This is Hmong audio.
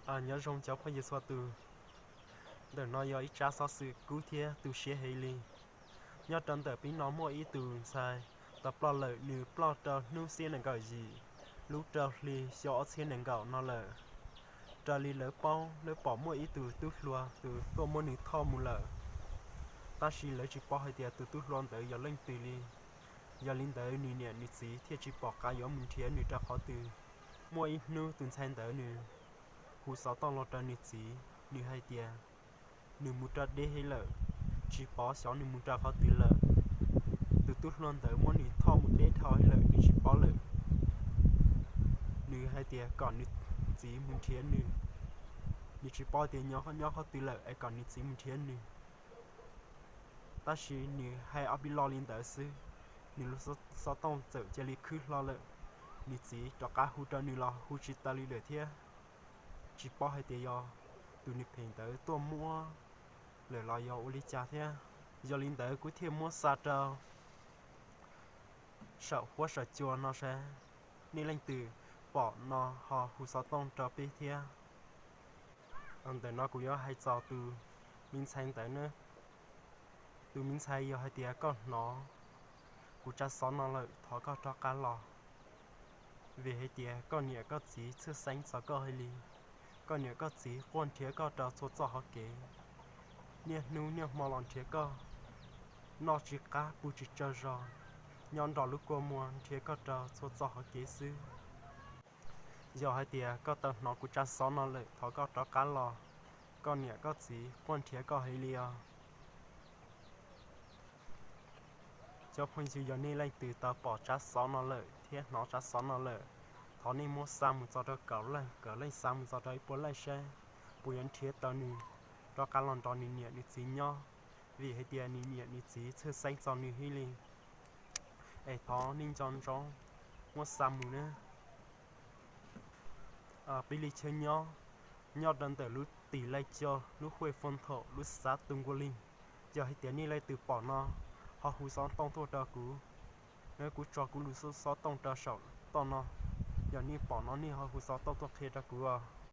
Nyob zoo cov phooj ywg txhua tus, ntawm no yog ib tsab xov xwm kub thiab tu siab heev li. Nyob rau ntawm peb no muaj ib tug ntxhais tau ploj lawm, nws ploj rau hnub xiab nees nkaum yim lub rau hli xyoo ob txhiab nees nkaum no lawm. Raws li lawv paub, lawv pom muaj ib tug tub hluas tus tuaj muab nws thauj mus lawm, tab sis lawv tsis paub hais tias tus tub hluas ntawd yog leej twg li. Yog li ntawd nws niam nws txiv thiaj tsis pom qab yuav mus nrhiav nws rau qhov twg. Muaj ib hnub tus ntxhais ntawd nws hu xov tooj los rau nws txiv, nws hais tias nws mus rau deb heev lawm, tsis pom xyov nws mus rau qhov twg lawm. Tus tub hluas ntawd muab nws thauj mus deb dhau heev lawm, nws tsis paub lawm. Nws hais tias kom nws txiv mus nrhiav nws, nws tsis paub tias nyob qhov twg lawm es kom nws txiv mus nrhiav nws. Tab sis nws hais ob peb lo li ntawd xwb, nws lub xov tooj txawm cia li khwb hlo lawm. Nws txiv rov qab hu rau nws los hu tsis tau li lawm thiab. Tsis paub hais tias yog tus nws phem ntawd tuaj muab lawm los yog ua li cas thiab. Yog li ntawd kuv thiaj muab xa rau saum huab saum cua no saib nej leej twg pom no ho hu xov tooj rau peb thiab. Ntawm no kuv yuav hais txog tus me ntxhais ntawd na. Tus me ntxhais, yog hais tias koj hnov kuv tsab xov no lawm thov koj rov qab los, vim hais tias koj niam koj txiv txhawj xeeb txog koj heev li. Koj niam koj txiv quaj nrhiav koj rau txhua txoj hauv kev, niaj hnub niaj hmo los nrhiav koj, noj tsis qab pw tsis tsaug zog, nyob nrog lub kua muag nrhiav koj rau txhua txoj hauv kev xwb. Yog hais tias koj tau hnov kuv tsab xov no lawm thov koj rov qab los, koj niam koj txiv quaj nrhiav koj heev li os. Cov phooj ywg, yog nej leej twg tau pom tsab xov no lawm thiab hnov tsab xov no lawm, thov nej muab xa mus txog rau kaum leej, kaum leej xa mus txog rau ib puas leej saib puas yuav nrhiav tau nws rov qab los nrog nws niam nws txiv nyob, vim hais tias nws niam nws txiv txhawj xeeb txog nws heev li. Es thov nej nco ntsoov muab xa mus nawb. Peb li chaw nyob, nyob rau ntawm lub tim Laij Coj, lub huj Foo Thaum, lub xav Tu Nkuaj Li. Yog hais tias nej leej twg pom no ho hu xov tooj tuaj rau kuv, kuv tso kuv lub xov tooj rau saum toj no. Yog nej pom no nej ho hu xov tooj tuaj qhia rau kuv os.